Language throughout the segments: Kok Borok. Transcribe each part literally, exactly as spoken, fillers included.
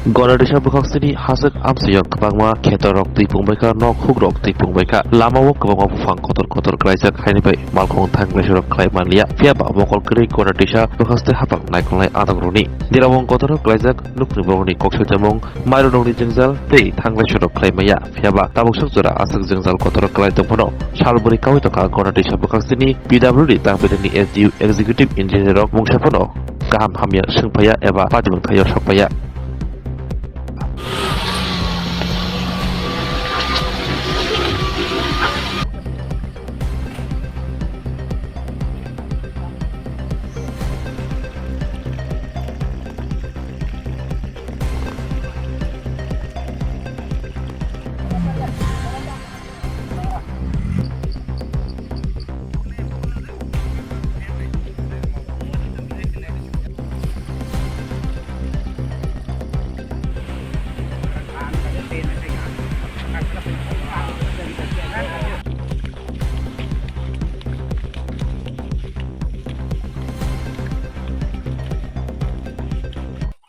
Gonatisa bwkhaksini haswk amsuyang kwbangma khetorok twi pungbaikha, nok hukrok twi pungbaikha, lamao kwbangma buphang kotor kotor klaijak, haini bai malkhung thanglaisorok khlai manliya. Phiyaba mokol kwrwi Gonatisa bwkhaksini haphang naikolnai adongrokni diramung kotorok klaijak, nukni borokni kok sajamung, mairukrokni jwngjal tei thanglaisorok khlai maya. Phiyaba tabuk sok jora aswk jwngjal kotor klai tong phano, salbwrwi kaui tongkha Gonatisa bwkhaksini P W D tangpilini S D O, Executive Engineer rok mungsa phano kaham hamya swngphaiya eba patimun thaio sokphaiya.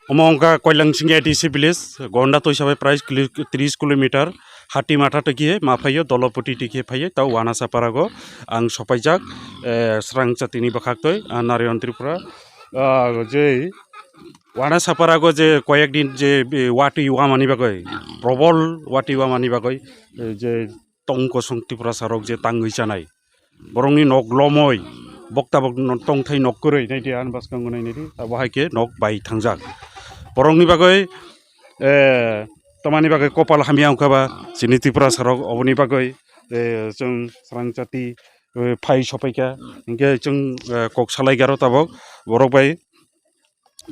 Omo wngkha Koilangsing A D C village, Gonda Toisa bai prai kili-, tris kilometer, Hatimatha twi khe ma phaio Dolopoti twi khe phaio, tao Wanasaparago ang sopaijak, eh, Srangchatini bwkhaktwi, ah, Narayan Tripura, ah, je Wanasaparago je koyek din je, eh, watwi wamani bagwi, probol watwi wamani bagwi, eh, je tong kosong Tiprasa rok je tangwi chanai. Borokni nok lomoi, bokta bok no-, tongthai nok kwrwi naidi, ani bwskango nainai di, abo hai khe nok bai thangjak. Borokni bagwi, eh, tamani bagwi kopal hamya wngkha ba chini Tiprasa rok, oboni bagwi, eh, chwng Srangchati, eh, phai sopaikha, hinkhe chwng, eh, kok salaikha ro tabok borok bai.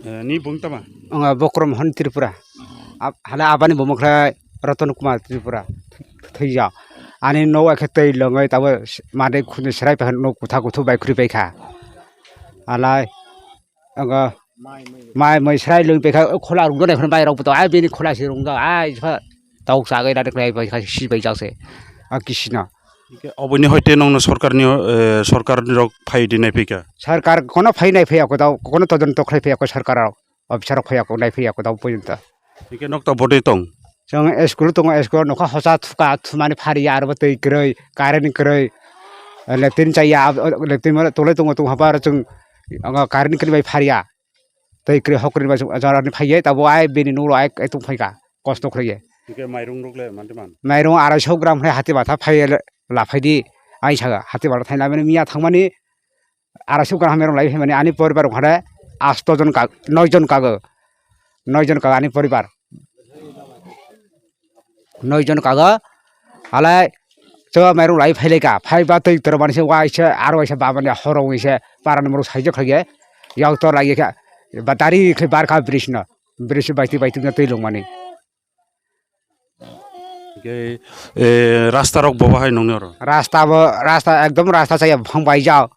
Eh, ni bung tama? Wngo Bokrom hwn Tripura. Ab-, hale abani bumung khlai Ratan Kumar Tripura. Thwijak. Ani nogo khe twi longwi tabo s-, made khuni srai paikha, nok kutha kuthu bai khuri paikha. Alai, wngo mai mui srai longwi paikha, o khola rungdo nai kheno bai rok buto, ai bini khola se rungdo, ai pha tok chagwi nani khlai paikha, si bai jak se. A kisino. Hingke oboni hoite nongno sorkarni, eh, sorkarni rok phai di naiphika? Sarkar kono phai naiphai ako dao, kono todonto khlai phai ako sarkar rok, officer rok phai ako naiphai ako dao pojonto. Hingke nok ta botwi tong? Chwng school tongo, school nokha hosa thuka, thumani phariya, aro bo twi kwrwi, current kwrwi, eh, leptin chaya, ab-, leptin mane tolai tongo, tong haba aro chwng, anga current kwrwi bai phariya. Tei kwrwi hok kwrwi bai jora ni phaiye tabo ai bini nulo ai tong phaika kosto khlaiye. Hingke mairung rok le mante man? Mairung arai so gram khe hati batha phaiye la phaidi ai saga hati batha thaina mani miya thangmani arai so gram mairung lai phaimani ani poribar rok hade asto jon ka noi jon kago noi jon kago ani poribar. Noi jon kago, halai, cho mairung lai phailaika, phaiba twi toro manise waisa, aro waisa bamani horo wngse, parani morok saijak khaikhe, yak tor laiya khe, ba dari khe barkha bridge no, bridge baiti baiti no twi lungmani. Hingke, eh, rasta rok bo bahai nongni oro? Rasta bo, rasta ekdom rasta chaya buphang baijak,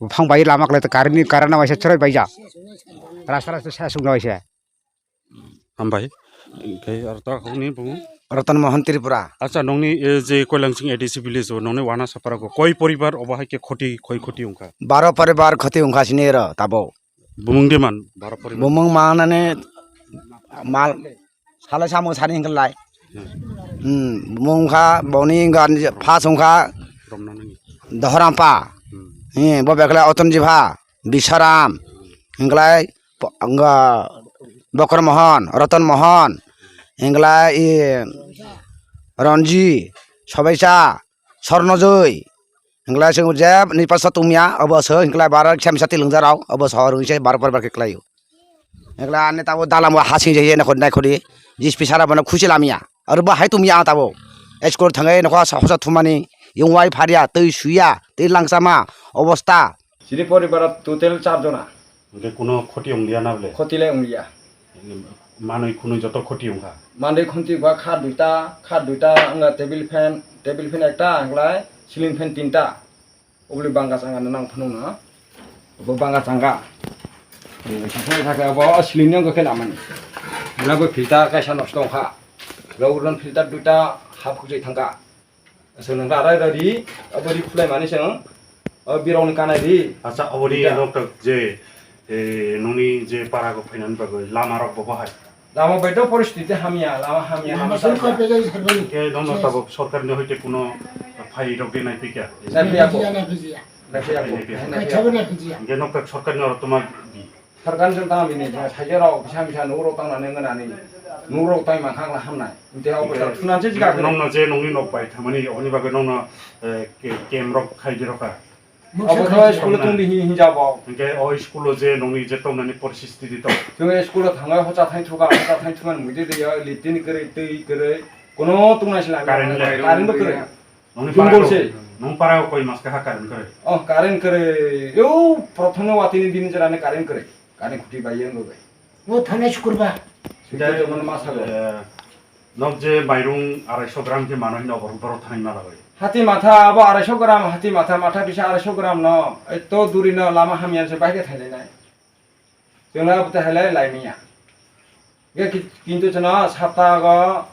buphang bai lama kwlai current ni current no waisa chwrai baijak, rasta rasta sesung no waisa. Hambai. Hingke aro ta hokni bung? Ratan Mohan Tripura. Acha, nongni, eh, je Koilangsing A D C village o nongni Wanasapara go koi poribar obo hai khe khoti, khoi khoti wngkha? Baro poribar khoti wngkha sini ro tabo. Bumung de man, baro poribar? Bumung manane mal salai samung sani hingke lai. Hmm. Hmm, bumung wngkha boni wngkha first wngkha Romna nangya. Dohorampa. Hmm. Hmm, bo bekla Otonjibha, Bisaram, hingklai, po-, wngkha Bokor Mohon, Roton Mohon, hingklai, i, Ronji, Sobaisa, Sornojoi, hingklai, chwng je ni paso tongmia, obo se, hingklai, bara khamsa tilung jarao, obo se, hor wngse, bara poribar khe khlaio. Hingklai, ani tabo dalam o hasing je, ye, nakhodi, nakhodi, jis pisara bono khusi lamia, aro bo hai tongmia, tabo, eskor thangai, nokho, hosa thumani, yung wai pharia, twi suya, twi langsama, obosta, Chini poribar total char jona. Hingke kuno khoti wngliya na bole? Khoti le wngliya. Manwi khunui joto khoti wngkha? Manwi khunti ba kha duita, kha duita, wngkha table fan, table fan ekta, hingklai ceiling fan tinta. Oboni banga changa no nang phunukno. Bo banga changa. Sakhe sakhe bo ceiling ni wngkha khe lamani. Hingkhe bo filter kaisa nosto wngkha. Bo uron filter duita hap khujui thangkha. Chwng nang rai rai ri, abo ri khulai mani chwng, o birok ni kanai ri. Acha, abo ni Ida. Nok tak je, eh, nokni je para go phainani bagwi lama rok bo bahai. Lama bai to poristiti hamya, lama hamya, lama Lama sari sari koi ka. Pejai sarbani. Ke nono tabuk sorkar ni hoite kuno phai rok de nai pika. Nai pia ko. Nai pia ko. Nai pia ko. Nai pia ko. Nai pia ko. Kai chabo nai pia. Ke nok tak sorkar ni oro toma di. Sorkar ni tama bini, saja rok, bisa bisa nuk rok tang nani nani. Nuk rok tang mangkha la hamnai. Inte obo Ke thunam se jiga. Nong no je nong ni nok bai thamani, oboni bagwi nong no, eh, ke-, kem rok khai di rok ka. Mungsa Abo khai to di. School o tong di hin hin jabo. Hingke o school o je nongni je tongnani poristiti tong. Chwng school o thangai hocha thai thuka, hocha thai thuka nungwi de ya, litini kwrwi, twi kwrwi, kono tongnai sila. Current le. Current bo kwrwi. Nongni Jungkol para se. Nong para koi mas kaha current kwrwi. Oh, current kwrwi. Yo, prothom no watini din jera ne current kwrwi. Current khuti bai yang bai. O thanai sukurba. Sida to kono masa go. Eh, Nok je mairung arai so gram khe mano hino borok borok thani mala bai. Hati matha abo arai so gram, hati matha, matha bisa arai so gram no, eto duri no lama hamya se bai khe thailai nai. Chwngno abo te hailai lai miya. Ge ki-, kintu chwngno sapta go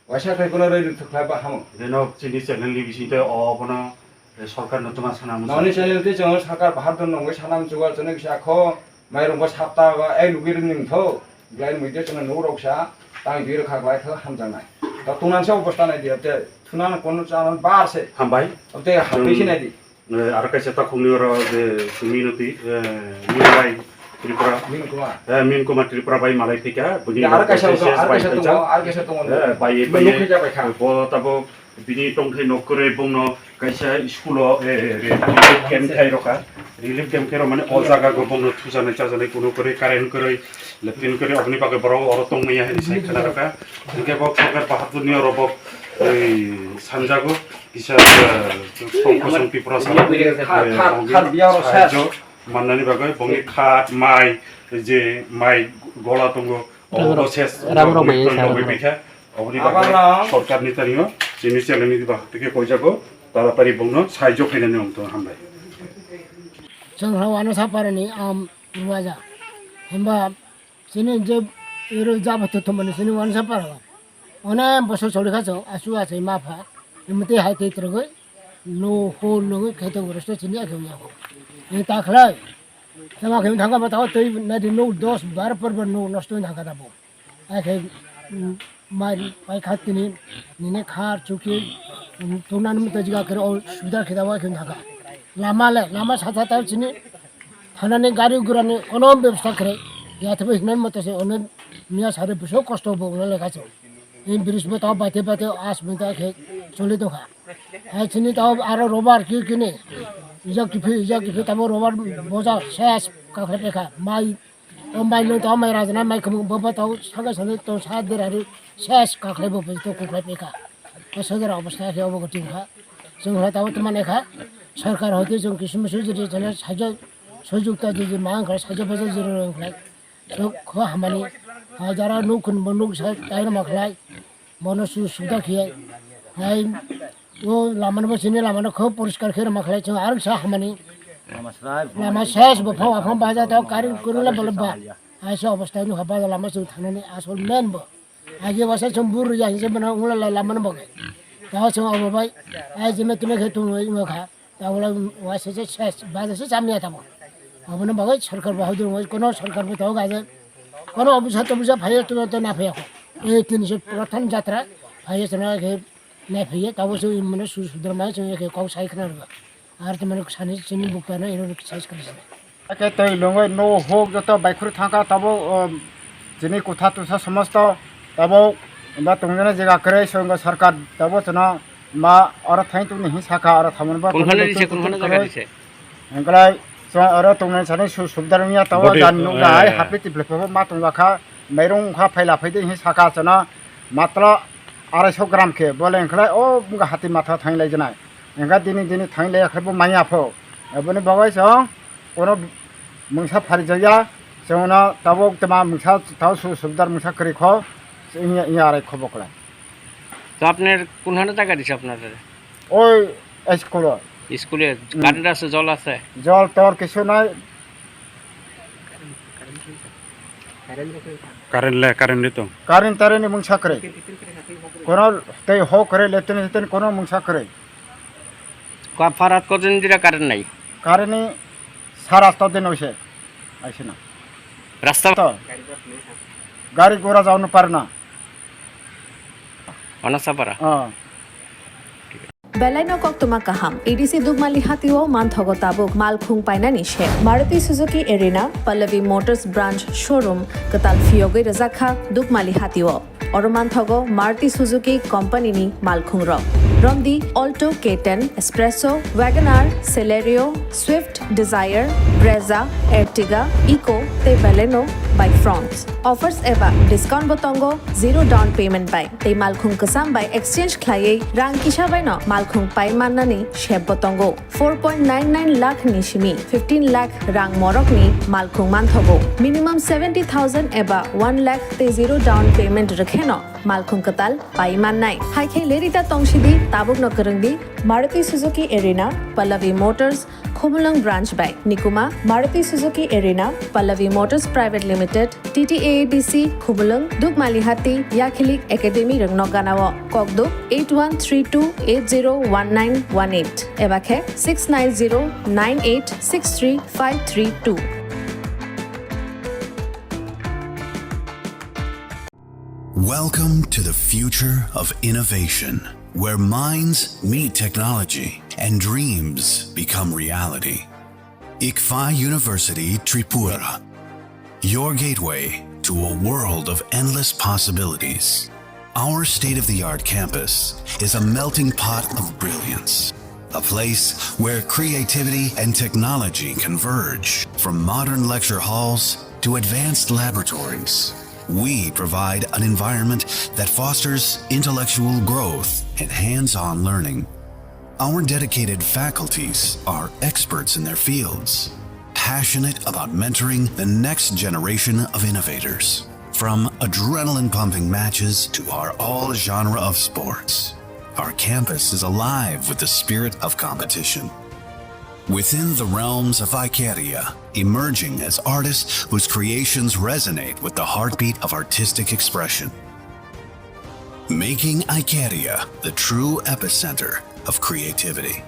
waisa khai kono roi rwthwk khlai ba hamo. Jeno chini channel ni bising te o bono, eh, sorkar no tuma sana musa. Noni channel te chwngno sarkar bahar don nongwi sana muchugo chwngno kisa kho. Mairung bo sapta go, eh, nugwi ring ning tho. Glai mui de chwngno nuk rok sa, tang dui rok kha glai kha hamjaknai. To tunan se obostha nai di, te tunan kono chana bar se. Hambai. Te hambai se nai di. Eh, aro kaisa takhukni oro je simi noti, eh, Min bai Tripura. Min Kumar. Eh, Min Kumar Tripura bai malai thika. Bini Ya, aro kaisa S S tongo, bai aro kaisa kaisa. Tongo, aro kaisa tongo. Eh, bai, Nuk bai. Nuk khe ja bai kha. Bo tabo Bini tongthai nok kwrwi bongno kaisa school o, eh, eh, re-, relief camp khai rokha. Relief camp khai rok mane o jaga go bongno thujanai chajanai kuno kwrwi, current kwrwi, latrine kwrwi, oboni bagwi borok oro tongmaya hinwi sai khna rokha. Hinkhe bo sorkar bahadur ni oro bo, ei, sanjago kisa, eh, Songkosong Tripura sa, eh, Kha-, kha-, bongni kha-, biya oro sahajyo ses. Mannani bagwi bongni khat, mai, je mai gola tongo, Rang obo rok, ses, rang rok bongni mai twi sa nongwi rok. Paikha, oboni Abar bagwi rang. Sorkarni tani o, chini channel ni ba tike koijago, taratari bongno sahajyo khainani wng tong hambai. Chwng ha wano saparani, am, ruwaja. Himba, chini je, ero jabo to thumani chini wano saparo. One bosor choli kha chwng, asu achai ma pha. Imte hai tei trogoi, no ho nogoi khe to resto chini akhe uya ho. Ni ta khlai. Tama khe thangka ba ta tei nadi no dos bar por bar no nosto thangka da bo. Akhe, mm, mai pai kha tini, nini khar chuki, mm, tunan mita jiga khe o subida khe da wa khe thangka. Lama le, lama sa sa ta chini. Thanani gari gurani kono bebostha khe. Ya thebe hinai mata se one miya sare buso kosto bo le kha chwng. Ei bridge bo tamo baite baite as minta khe choli tongkha. Hai chini tamo aro robar ki kini. Ijak kiphil, ijak kiphil tamo robar boja ses kakhlai pekha. Mai, o mai no tamo mai rajana mai khumung bo bo tamo saka sani to sa derari ses kakhlai bo bo to kuklai pekha. O sodara obostha khe obo goti wngkha. Chwng hwlai tamo tamo naikha. Sorkar hoite chwng kisu musu jodi jana sahajyo sujukta jodi ma wngkha sahajyo baja jodi wngkha. Sok kho hamani, hai jara nuk khun bo nuk sa taino ma khlai, bono su suda khiya, hai o lama no bo chini lama no kho poriskar khe ma khlai chwng arang sa hamani. Lama ses bo phang aphang baja tao kari kurula bole ba. Hai se obostha no haba lama chwng thanani asol men bo. Agi wasa chwng buru ya hinse bana ungla la lama no bo. Tao chwng abo bai, ai jeme teme khe tung oi ma kha. Tabole waisa se ses, baja se chamya tamo. Abono bagwi sorkar bo hodung oi, kono sorkar bo tabuk aje. Kono obisa tobisa phaiya to, to na phaiya ko. Ei tini se prothom jatra phaiya se na khe na phaiya, tabo se mane su sudra mai se khe kok sai khna ro. Ar to mane sani sini bukta na ero sai khna se. Ake tei lungwi no huk joto baikhuri thangkha tabo, um, chini kutha tusa somosto tabo ba tongjana jaga kwrwi songo sarkar tabo chwno ma oro thain tungni hin saka oro thamani ba Kunkhana tongjana rise, twi kunkhana twi jaga kwrwi. Rise. Hingklai chwng oro tongnai sani su subdar wngya tabo Body, jan nukna hai eh. Happy tiple pobo ma tongjak kha mairung kha phaila phaidi hin saka chwno matla arai so gram khe bole hingklai o bunga hati matha thain lai janai. Hingkha dini dini thain lai khe bo manya pho. Aboni bagwi chwng Oro mungsa pharijak ya, chwngno tabuk tma mungsa tau su subdar mungsa kwrwi kho, wngya, wngya arai kho boklai. তো আপনার কোনখানে জায়গা দিছে আপনার? ওই স্কুলো। স্কুলে হুম। কারেন্ট আছে, জল আছে? জল টল কিছু নাই। Current le, current le to. Current tareni mungsa kwrwi. Kono tei ho kwrwi, latrine, latrine kono mungsa kwrwi. Ka-, parat kotodin dira current nai? Current ni sara sto din oise. Aise na. Rasta to. Gari gora jauna parna. Ono sapara. Ah. Belai no koktwma kaham. A D C Dukmali hatio manthogo tabuk malkhung painani se. Maruti Suzuki Arena, Pallavi Motors Branch Showroom kwtal phiyogwi rwjakha Dukmali hatio. Oro manthogo Maruti Suzuki Company ni malkhung rok. Romdi Alto K ten, Espresso, Wagon R, Celerio, Swift, Dzire, Brezza, Ertiga, Eeco tei Baleno bai Fronx. Offers eba discount bo tongo, zero down payment bai tei malkhung kwcham bai exchange khlaiwi rang kisa bai no malkhung pai mannani sep bo tongo. Four point nine nine lakh ni simi fifteen lakh rang morok ni malkhung manthogo. Minimum seventy thousand eba one lakh tei zero down payment rwkheno malkhung kwtal pai mannai. Hai khe lerida tongsidi, tabukno kwrwngdi Maruti Suzuki Arena, Pallavi Motors, Khumulwng Branch bai. Nikuma, Maruti Suzuki Arena, Pallavi Motors Private Limited, T T A A D C, Khumulwng, Dukmali Hati, Yakhilik Academy rwngno ganao. Kokduk eight one three two eight zero one nine one eight eba khe six nine zero nine eight six three five three two. Welcome to the future of innovation, where minds meet technology and dreams become reality. ICFAI University Tripura, your gateway to a world of endless possibilities. Our state-of-the-art campus is a melting pot of brilliance, a place where creativity and technology converge. From modern lecture halls to advanced laboratories, we provide an environment that fosters intellectual growth and hands-on learning. Our dedicated faculties are experts in their fields, passionate about mentoring the next generation of innovators. From adrenaline-pumping matches to our all-genre of sports, our campus is alive with the spirit of competition. Within the realms of Icaria, emerging as artists whose creations resonate with the heartbeat of artistic expression. Making Icaria the true epicenter of creativity,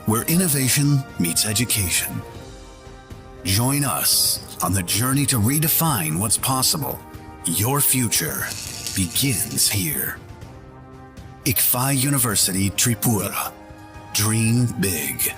where innovation meets education. Join us on the journey to redefine what's possible. Your future begins here. ICFAI University Tripura. Dream big.